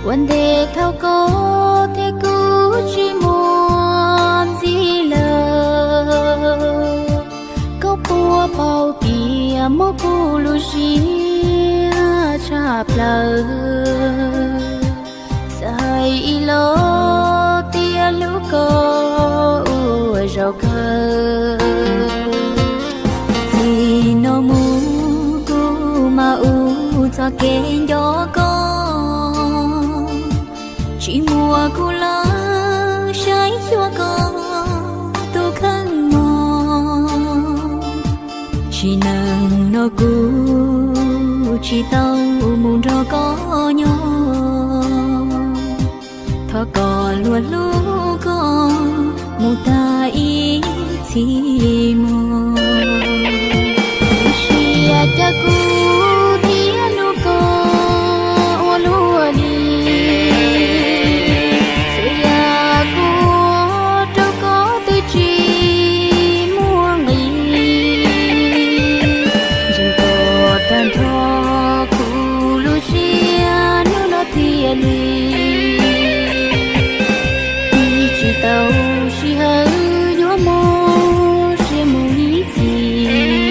Ua ntej thaum koj thiab kuv tsis muaj ntxiv lawm, koj puas paub tias mob kuv lub siab tshaj plaws. Xav hais ib los tias hlub koj ua zaum kawg. Txij no mus kuv mam ua txoj kev nco koj, tsis muaj kuv lawm saib xyuas koj tus kheej mog. Sim neej no kuv tsis tau mus nrog koj nyob, thov koj luag hlub koj mus tag ib txhis mog. Lub siab cas kuv thiaj hlub koj ua luaj li, txhua yam kuv ua rau koj twb tsis muaj nqis. Ntseeg koj tag nrho kuv lub siab hnub no thiaj li, tsis tau sij hawm yuav mob siab mus ib txhis.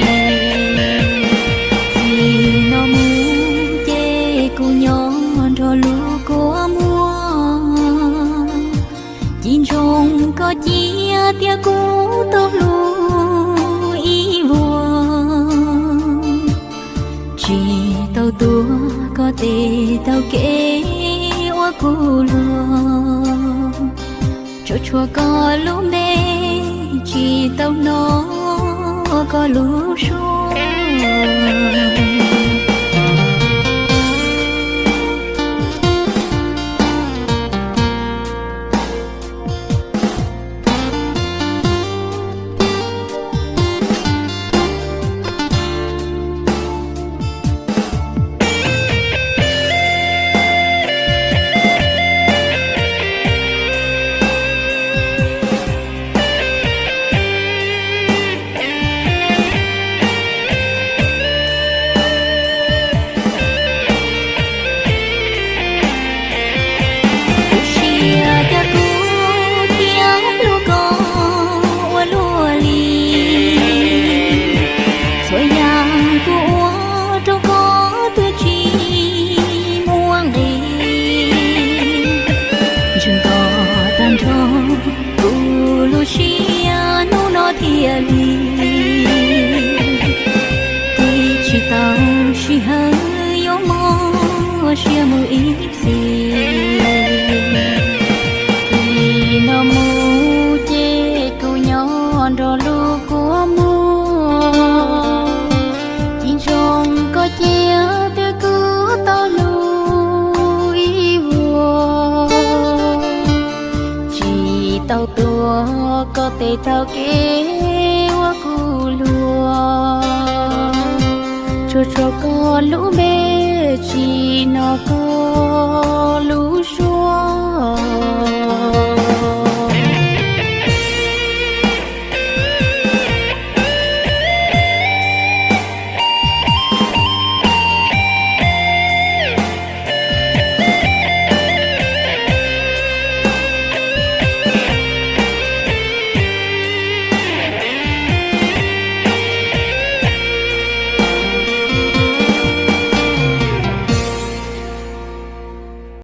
Txij no mus ces kuv nyob nrog lub kua muag, cia ntsoov koj cia tias kuv tau hlub ib vuag, tsis tau tuav koj tes taug kev ua kuv luag. Tsuas tshuav koj lub npe, tsis tau hnov koj lub suab. Lub siab cas kuv thiaj hlub koj ua luaj li, txhua yam kuv ua rau koj twb tsis muaj nqis. Ntseeg koj tag nrho kuv lub siab hnub no thiaj li, twb tsis tau sij hawm yuav mob siab mus ib txhis. Txij no mus ces kuv nyob nrog lub kua muag, cia ntsoov koj cia tias kuv tau hlub ib vuag, tsis tau tuav koj tes taug kev ua kuv luag. Tsuas tshuav koj lub npe, tsis hnov koj